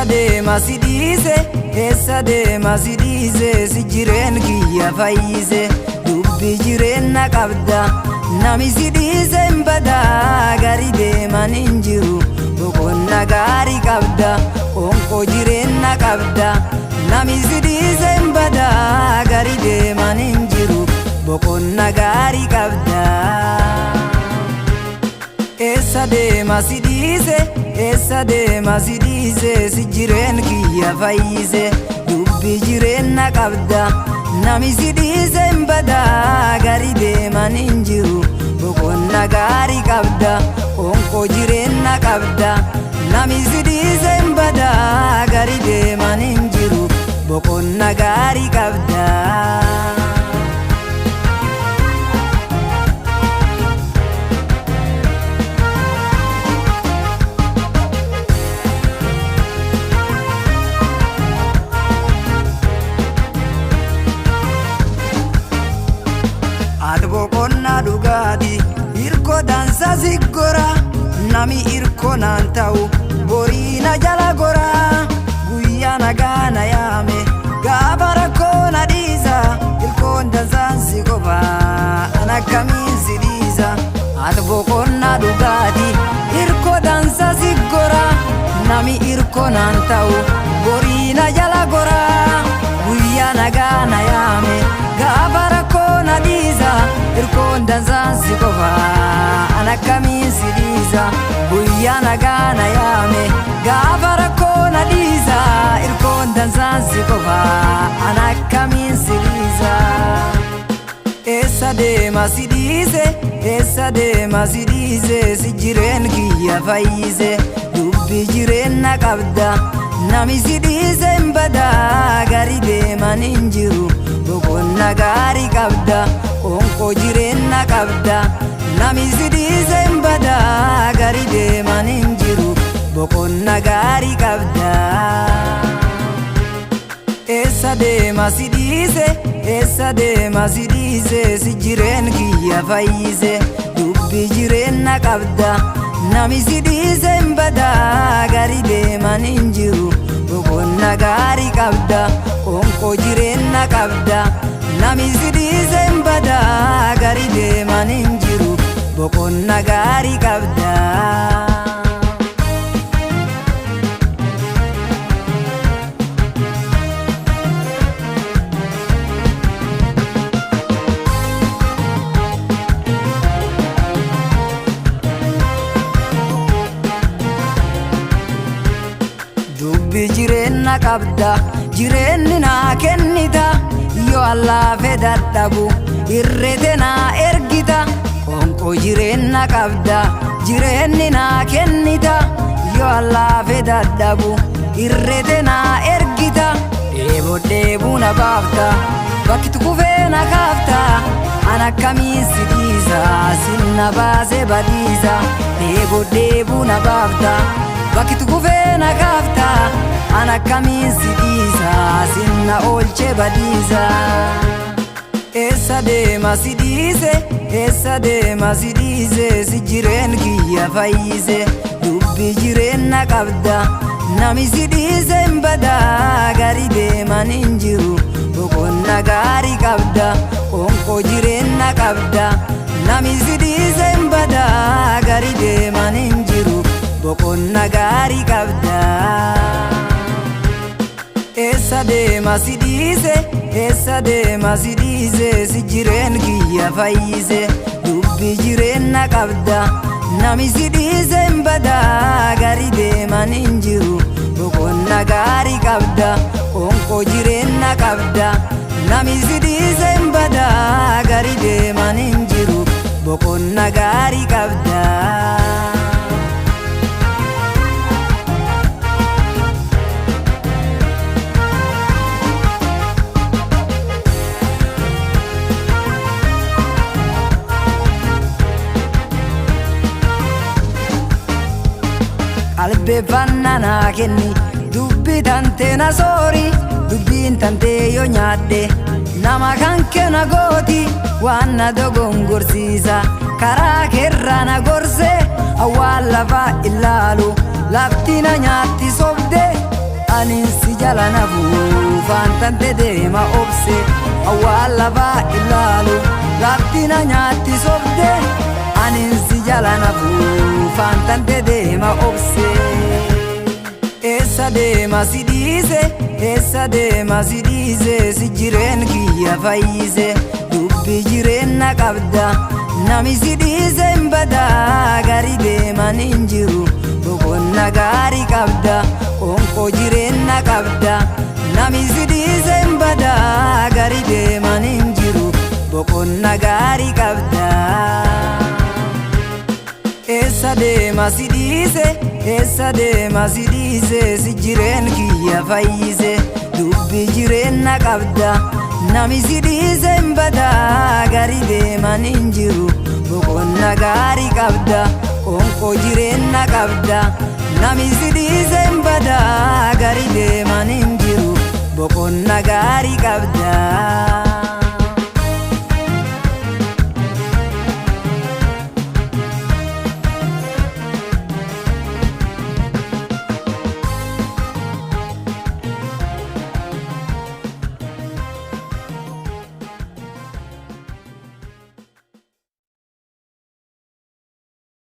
Eessa deema si dhiise, eessa deema si dhiise, si jireen kiyya fayyise. Dubbi jireenna qabda, nami si dhiise hin badaa, gari deeman hin jiru. Boqonna gaarii qabda, qoonqoo jireenna qabda, nami si dhiise hin badaa, gari deeman hin jiru. Boqonna gaarii qabda. Eessa deema si dhiise, eessa deema si dhiise, si jireen kiyya fayyise. Dubbi jireenna qabda, nami si dhiise hin badaa, gari deeman hin jiru. Boqonna gaarii qabda, qoonqoo jireenna qabda, nami si dhiise hin badaa, gari deeman hin jiru. Boqonna gaarii qabda. Ati boqonnaa dhugaati, hirkoo dansa si gora, nami hirkoo naan ta'u borii na jala gora. Guyyaa nagaa na yaame, gaafa rakkoo na dhiisa, hirkoon dansaan si qofa, an akkamiin si dhiisa. Ati boqonnaa dhugaati, hirkoo dansa si gora, nami hirkoo naan ta'u borii na jala gora. Guyyaa nagaa na yaame, gaafa rakkoo na dhiisa, hirkoon dansaan si qofa, an akkamiin si dhiisa. Guyyaa nagaa na yaame, gaafa rakkoo na dhiisa, hirkoon dansaan si qofa, an akkamiin si dhiisa. Eessa deema si dhiise, eessa deema si dhiise, si jireen kiyya fayyise. Dubbi jireenna qabda, nami si dhiise hin badaa, gari deeman hin jiru. Boqonna gaarii qabda, qoonqoo jireenna qabda, nami si dhiise hin badaa, gari deeman hin jiru. Boqonna gaarii qabda. Eessa deema si dhiise, eessa deema si dhiise, si jireen kiyya fayyise. Dubbi jireenna qabda, nami si dhiise hin badaa, gari deeman hin jiru. Boqonna gaarii qabda, qoonqoo jireenna qabda, nami si dhiise hin badaa, gari deeman hin jiru. Boqonna gaarii qabda. Dubbi jireenna qabda, jireenni naa kennita, yoo allaafe dadhabu irreete naa ergita. Qoonqoo jireenna qabda, jireenni naa kennita, yoo allaafe dadhabu irreete naa ergita. Dheeboo dheebuu na baafta, bakki kufee na kaafta, an akkamiin si dhiisa, sinna baase badiisa. Dheeboo dheebuu na baafta, bakki kufee na kaafta, an akkamiin si dhiisa, sinna oolchee badiisa. Eessa deema si dhiise, eessa deema si dhiise, si jireen kiyya fayyise. Dubbi jireenna qabda, nami si dhiise hin badaa, gari deeman hin jiru. Boqonna gaarii qabda, qoonqoo jireenna qabda, nami si dhiise hin badaa, gari deeman hin jiru. Boqonna gaarii qabda. Eessa deema si dhiise, eessa deema si dhiise, si jireen kiyya fayyise. Dubbi jireenna qabda, nami si dhiise hin badaa, gari deeman hin jiru. Boqonna gaarii qabda, qoonqoo jireenna qabda, nami si dhiise hin badaa, gari deeman hin jiru. Boqonna gaarii qabda. Qalbeeffannaa naa kenni, dubbi tantee na soori, dubbiin tantee yoo nyaadhe nama kan kenna gooti, waan na dogongorsiisa karaa keerra na gorse, awwaal lafaa ilaalu lafti na nyaatti sobde. Anin si jala nafuu faantante deema obse awwaal lafaa ilaalu lafti na nyaatti sobde anin si jala nafuu faantante deema obse. Eessa deema si dhiise, eessa deema si dhiise, si jireen kiyya fayyise, dubbi jireenna qabda. Nami si dhiise hin badaa, gari deeman hin jiru, boqonna gaarii qabda, qoonqoo jireenna qabda. Nami si dhiise hin badaa, gari deeman hin jiru, boqonna gaarii qabda. Eessa deema si dhiise, eessa deema si dhiise, si jireen kiyya fayyise, dubbi jireenna qabda. Nami si dhiise hin badaa, gari deeman hin jiru, boqonna gaarii qabda, qoonqoo jireenna qabda. Nami si dhiise hin badaa, gari deeman hin jiru, boqonna gaarii qabda.